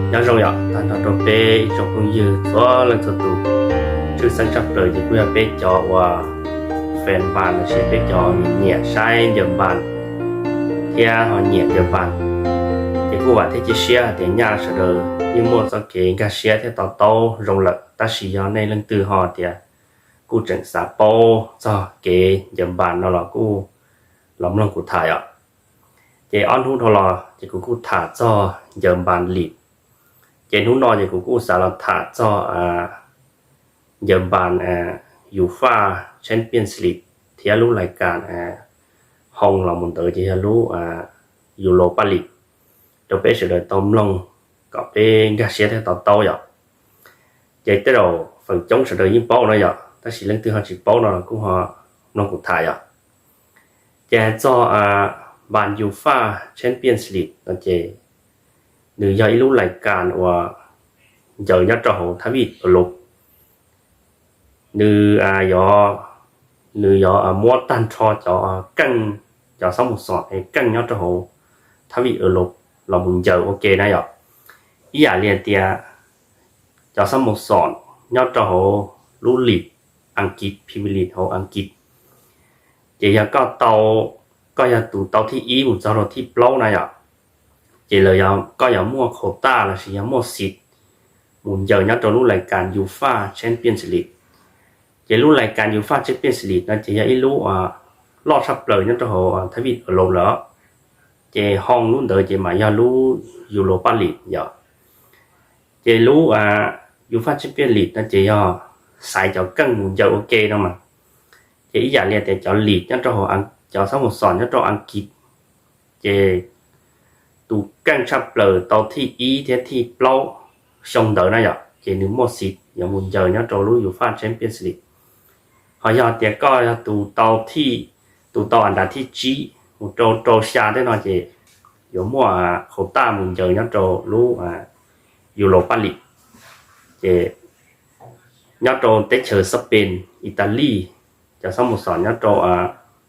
Nyob zoo yom, tag nrho rau peb ib tsoom phooj ywg txhua leej txhua tus. Tshwj xeeb tshaj plaws ces kuj yog peb cov uas fan npas los sis peb cov nyiam saib ncaws npas thiab ho nyiam ncaws npas. Ces kuj vam thiab cia siab hais tias nyaj sawv daws yeej muaj txoj kev nkag siab thiab to taub zoo lawm, tab sis yog nej leej twg ho tias kuj tseem xav paub txog kev ncaws npas no los kuj los mloog kuv tham yom. Ces ob hnub dhau los ces kuv kuj tham txog ncaws npas lis. Ces hnub no ces kuv kuj xav los tham txog ncaws npas UEFA Champions League thiab lub lais kas hoo los mus ntawd ces yog lub Europa League rau peb sawv daws tau mloog kom peb nkag siab thiab to taub yom. Ces tej zaum feem coob sawv daws yeej paub no yom, tab sis leej twg ho tsis paub no los kuj ho mloog kuv tham yom. Ces hais txog npas UEFA Champions League no ces nws yog ib lub lais kas uas ncaws nyob rau hauv thab vij Europe. Nws, nws yog muab tag nrho cov keej, cov xab mus xom es keej nyob rau hauv thab vij Europe los mus ncaws ua ke na yom. Ib yam li hais tias cov xab mus xom nyob rau hauv lub lis Askiv, Premier League hauv Askiv, ces yog koj tau, koj yog tus tau thib ib mus txog rau thib plaub na yom, ces lawv, koj yuav muaj quota los sis yog muaj xis mus ncaws nyob rau lub lais kas UEFA Champions League. Ces lub lais kas UEFA Champions League no ces yog ib lub loj tshaj plaws nyob rau hauv thab vij Europe lawm. Ces hoo lub ntawd ces mas yog lub Europa League yom. Ces lub UEFA Champions League no ces yog xaiv cov keej mus ncaws ua ke no mas. Ces ib yam li tias cov lis nyob rau hauv, cov xab mus xom nyob rau Askiv, ces tus keej tshaj plaws tau thib ib thiab thib plaub xyoo ntawd na yom, ces nws muaj xis yuav mus ncaws nyob rau lub UEFA Champions League. Ho yog tias koj yog tus tau thib, tus tau as ntas thib tsib mus rau rau xya tej no ces yuav muaj quota mus ncaws nyob rau lub Europa League. Ces nyob rau teb chaws Spain, Italy, cov xab mus xom nyob rau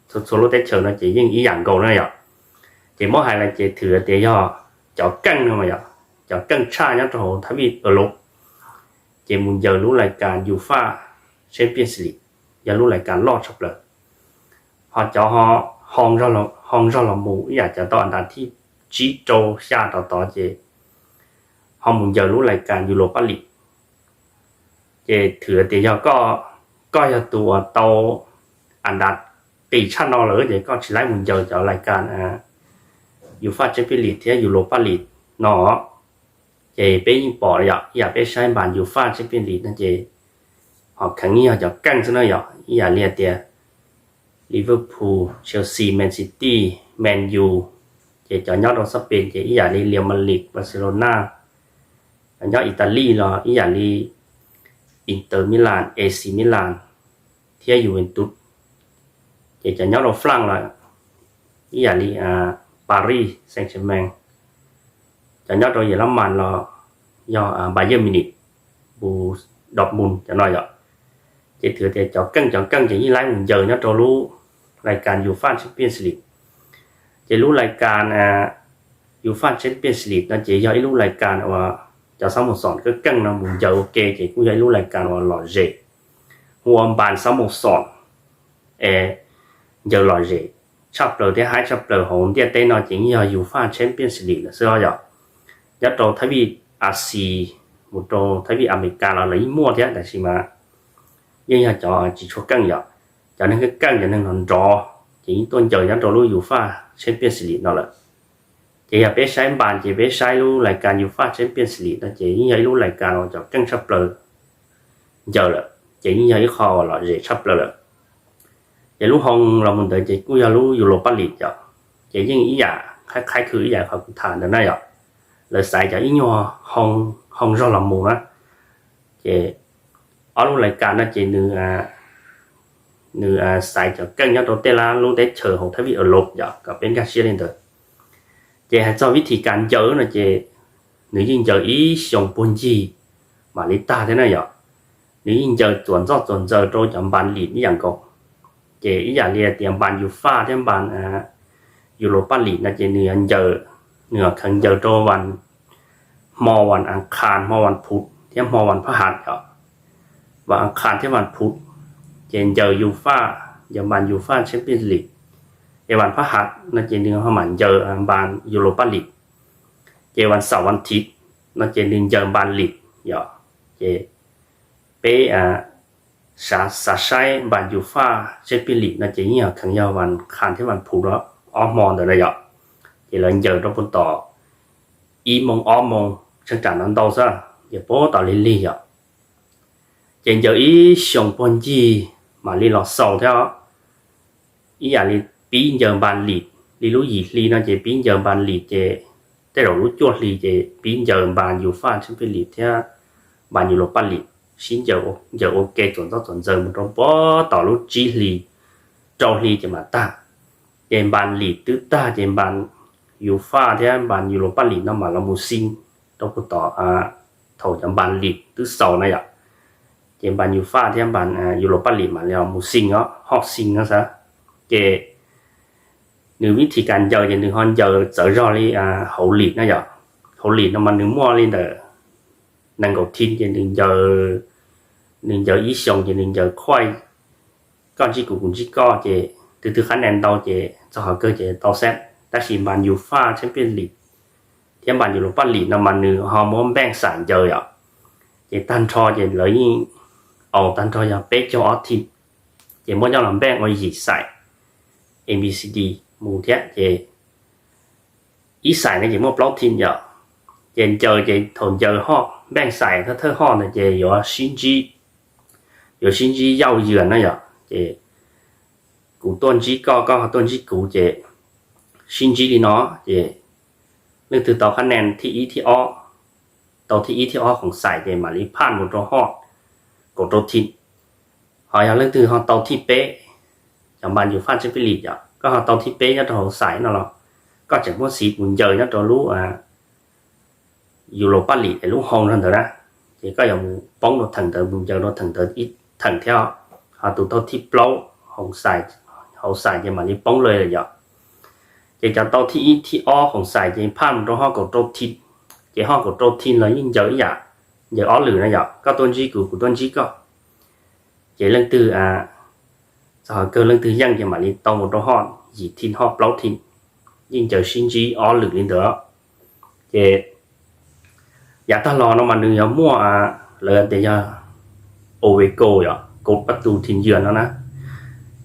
txhua txhua lub teb chaws no ces yeej ib yam nkaus na yom. Ces muab hais lawm ces thwm tias yog cov keej no yom, cov keej tshaj nyob rau hauv thab vij Europe, ces mus ncaws lub lais kas UEFA Champions League, yog lub lais kas loj tshaj plaws. Ho cov hoo zog los mus ib yam cov tau as ntas thib tsib rau xya rau tod ces ho mus ncaws lub lais kas Europa League. Ces thwm tias yog koj, koj yog tus uas tau as ntas qis tshaj no lawm ces koj tsis laib mus ncaws cov lais kas UEFA Champions League thiab Europa League no. Ces peb yeej pom yom, ib yam peb saib npas UEFA Champions League no ces ho kheev yog cov keej xwb na yom, ib yam li tias Liverpool, Chelsea, Man City, Man U, ces cov nyob rau Spain ces ib yam li Real Madrid, Barcelona, nyob Italy los ib yam li Inter Milan, AC Milan thiab Juventus. Ces cov nyob rau France los ib yam li Paris Saint-Germain, cov nyob rau Yelamas los yog Bayern Munich, Borussia Dortmund cov no yom. Ces thwm tias cov keej cov keej ces yeej laib mus ncaws nyob rau lub lais kas UEFA Champions League. Ces lub lais kas UEFA Champions League no ces yog ib lub lais kas uas cov xab mus xom keej keej no mus ncaws ua ke ces kuj yog ib lub lais kas uas lom zem, hu ua npas xab mus xom es ncaws lom zem tshaj plaws thiab haib tshaj plaws hauv ntiaj teb no ces yeej yog UEFA Champions League lawm xwb os yom. Nyob rau thab vij Asia mus rau thab vij Amelikas los lawv yeej muaj thiab, tab sis mas yeej yog cov tsis tshua keej yom. Cov neeg keej keej, cov neeg nrov nrov ces yeej tuaj ncaws nyob rau lub UEFA Champions League no lawm. Ces yog peb saib npas ces peb saib lub lais kas UEFA Champions League no ces yeej yog ib lub lais kas uas cov keej tshaj plaws ncaws lawm, ces yeej yog ib qho uas lom zem tshaj plaws lawm. Ces lub hoo los mus ntawd ces kuj yog lub Europa League yom, ces yeej ib yam qhaib qhaib khw ib yam qhov kuv tham ntawd na yom. Lawv xaiv cov ib nyuag hoo zog los mus na. Ces ob lub lais kas no ces nws xaiv cov keej nyob rau tej lub teb chaws hauv thab vij Europe yom, kom peb nkag siab li ntawd. Ces hais txog vib thim kas ncaws no ces nws yeej ncaws ib xyoos puag ncig mam li tag thiab na yom. Nws yeej ncaws txuas ntxoj txuas ntxaws rau cov npas lis ib yam nkaus. Ces ib yam li tias npas UEFA thiab npas Europa League no ces nws ncaws, nws kheev ncaws rau npas hmo vas as khas, hmo vas phuv thiab hmo vas phab hav os. Vas as khas thiab vas phuv ces ncaws Yufa, ncaws npas Yufa Champions League. Ces vas phab hav no ces nws ho mam ncaws npas Europa League. Ces vas xaum vas thiv no ces nws ncaws npas league yom. Ces peb xav saib npas Yufa Champions League no ces yeej yog kheev yog vas khas thiab vas phuv ob hmo ntawd na yom. Ces lawv ncaws rau puag tom ib moos ob moos tseeb tsam no ntau xwb, ces puag tom lig lig yom. Ces ncaws ib xyoos puag ncig mam li los xaus thiab. Ib yam li pib ncaws npas league li lub yim hli no ces pib ncaws npas league ces tej zaum lub cuaj hli ces pib ncaws npas Yufa Champions League thiab npas Europa League, sib ncaws ua ke txuas ntxov txuas ntxaws mus rau puag tom lub tsib hli rau hli ces mam tag. Ces npas league twb tag ces npas Yufa thiab npas Europa League no mam los mus xi rau puag tom thaum cov npas league twb xaus na yom. Ces npas Yufa thiab npas Europa League mam li los mus xi os, hoj xi no xav. Ces nws vib thi kas ncaws ces nws ho ncaws txawv zog li hauv league na yom. Hauv league no mas nws muaj li ntawm nees nkaum thi ces nws ncaws ib xyoos ces nws ncaws khuaj, koj ntsib kuv kuv ntsib koj ces twg twg qhab nees ntau ces txog qhov kawg ces tau xeeb. Tab sis npas Yufa Champions League thiab npas Europa League no mas nws ho muab npeej xais ncaws yom. Ces tag nrho ces lawv yeej aus tag nrho yog peb caug ob thi, ces muab nyob los npeej ua yim xais A B C D mus thiab ces ib xais no ces muaj plaub thi yom. Ces ncaws ces thaum ncaws hoj npeej xais thawj thawj hoj ntawd ces yuav sib ntsib, yuav sib ntsib yauj yws na yom. Ces kuv tuaj ntsib koj, koj ho tuaj ntsib kuv ces sib ntsib li no ces leej twg tau qhab nees thib ib thib ob, tau thib ib thib ob khoom xais ces mam li phaj mus rau hoj kaum rau thi. Ho yog leej twg ho tau thib peb, cov npas Yufa Champions League yom, koj ho tau thib peb nyob rau hauv xais no los koj tseem muaj xis mus ncaws nyob rau lub Europa League es lub hoo rau ntawd na. Ces koj yuav mus poob rau theem ntawd, mus ncaws rau theem ntawd ib theem thiab. Ho tus tau thib plaub hauv xais ces mam li poob lawm yom. Ces cov tau thib ib thib ob khoom xais ces phaj mus rau hoj kaum rau thi. Ces hoj kaum rau thi los yeej ncaws ib yam, ncaws ob lwm na yom, koj tuaj ntsib kuv, kuv tuaj ntsib koj. Ces leej twg txog qhov kawg leej twg yeej ces mam li tau mus rau hoj yim thi hoj plaub thi, yeej ncaws sib ntsib ob lwm li ntawd. Ces yav tag los no mas nws yog muaj, lawv tias yog Oveco yom, kaum pab tus thi yws no na.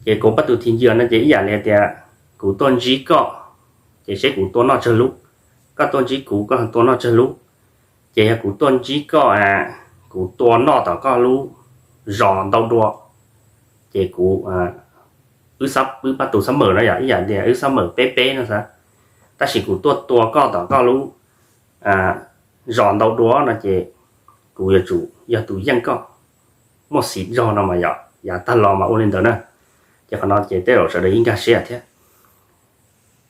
Ces kaum pab tus thi yws no ces ib yam li tias kuv tuaj ntsib koj, ces seb kuv tua noj tsawg lub, koj tuaj ntsib kuv koj tua noj tsawg lub. Ces yog kuv tuaj ntsib koj, kuv tua noj tom koj lub zos ntau dua, ces kuv, wb pab tus xab mawm no yom, ib yam tias wb xab mawm peb peb no xav. Tab sis kuv tuaj tua koj tom koj lub zos ntau dua no ces kuv yuav tsum yog tus yeej koj, muaj xis zog no mas yom, yav tag los mas ua li ntawd na. Ces qhov no ces tej zaum sawv daws yeej nkag siab thiab.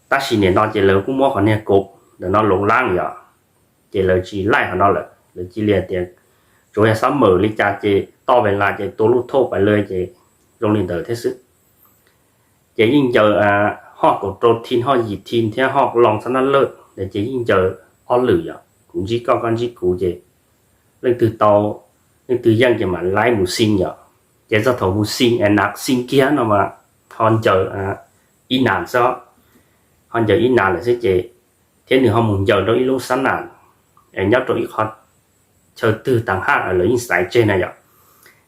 Tab sis nim no ces lawv kuj muab qhov niag kaum ntawm no loov lab yom, ces lawv tsis laij qhov no lawm, lawv cia li tias tsuav yog xab mawm li cas ces toj ve las ces tua lub thauj pais lawm ces zoo li ntawd thiab xwb. Ces yeej ncaws hoj kaum rau thi, hoj yim thi thiab hoj loo xab nab lawj ntawd ces yeej ncaws ob lwm yom, kuv ntsib koj koj ntsib kuv ces leej twg tau, leej twg yeej ces mam laib mus xi yom. Ces txog thaum mus xi es nas xi kiag no mas ho ncaws ib nas xwb, ho ncaws ib nas lawm xwb ces, thiab nws ho mus ncaws rau ib lub xab nas es nyob rau ib qhov chaw twg taag haj lawv yeej xaiv tseg na yom.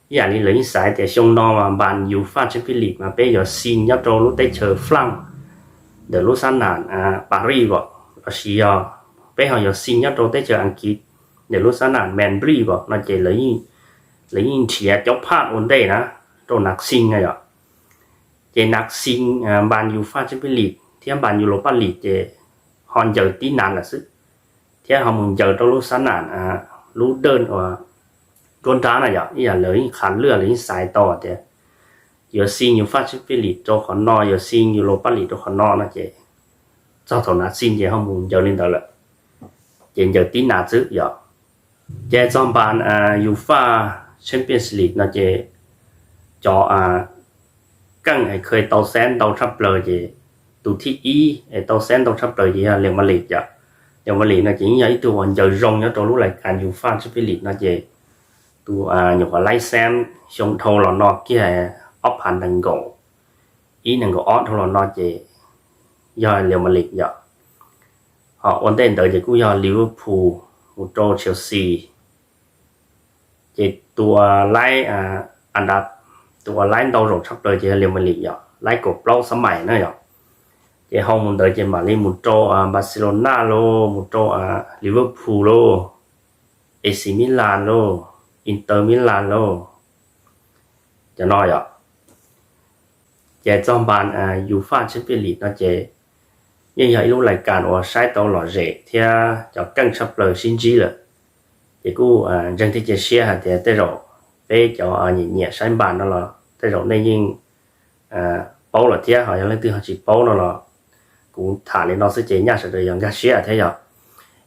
Ib yam li lawv yeej xaiv tias xyoo no mas npas Yufa Champions League mas peb yuav xi nyob rau lub teb chaws Flaaj, ntawm lub xab nas Paris os, los sis yog peb ho yuav xi nyob rau teb chaws Askiv, ntawm lub xab nas Membri os no ces lawv yeej nrhiav caub phaj ua ntej na rau nas xi na yom. Ces nas xi, npas Yufa Champions League thiab npas Europa League ces ho ncaws tib nas lawm xwb, thiab ho mus ncaws rau lub xab nas, lub dawj uas nruab nrab na yom, ib yam lawv yeej qhav lwaj lawv yeej xaiv tau tias yuav xi Yufa Champions League rau qhov no, yuav xi Europa League rau qhov no no ces txog thaum nas xi ces ho mus ncaws li ntawd lawm, ces ncaws tib nas xwb yom. Ces txog npas Yufa Champions League no ces cov keej es kha tau xeeb ntau tshaj plaws ces tus thib ib es tau xeeb ntau tshaj plaws ces yog Real Madrid yom. Real Madrid no ces yeej yog ib tug uas ncaws zoo nyob rau lub lais kas Youth Champions League no ces tus nyuam qhuav laib xeeb xyoo dhau los no kiag ob phav nees nkaum ib nees nkaum ob dhau los no ces yog Real Madrid yom. Ho ua ntej ntawd ces kuj yog Liverpool mus rau Chelsea. Ces tus uas laib, a, tus uas laib ntau zaum tshaj plaws ces yog Real Madrid yom, laib kaum plaub xab mais na yom. Ces ho mus ntawd ces mam li mus rau Barcelona lauj, mus rau Liverpool lauj, AC Milan lauj, Inter Milan lauj, cov no yom. Ces txoj npas Youth Champions League no ces yeej yog ib lub lais kas uas saib tau lom zem thiab cov keej tshaj plaws sib ntsib lawm. Ces kuj ntseeg thiab cia siab hais tias tej zaum peb cov nyiam nyiam saib npas no los tej zaum nej yeej paub lawm thiab, ho yog leej twg ho tsis paub no los kuv tham li no xwb ces nyaj sawv daws yog nkag siab thiab yom.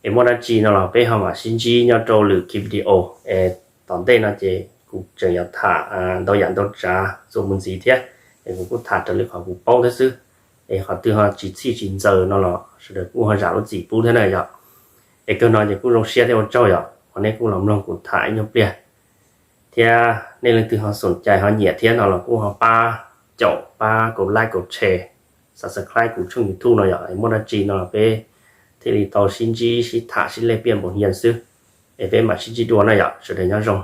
Es muaj dab tsi no los peb ho mam sib ntsib nyob rau lwm ki video es tom ntej no ces kuv tseem yuav tham ntau yam ntau tsav txuas mus ntxiv thiab. Es kuv kuj tham raws li qhov kuv paub thiab xwb. Es qhov twg ho tsis txhij tsis ntxaws no los sawv daws kuj ho zam lub txim pub thiab na yom. Es kawg no ces kuj zoo siab thiab ua tsaug yom uas nej kuj los mloog kuv tham ib nyuag pliag. Thiab nej leej twg ho xoom cai ho nyiam thiab no los kuj ho pab caum pab kaum like kaum share, subscribe kuv tshooj YouTube no yom. Es muaj dab tsi no los peb thiaj li tau sib ntsib sib tham sib lej piaj npaum hias xwb. Es peb mam sib ntsib dua na yom, sawv daws nyob zoo.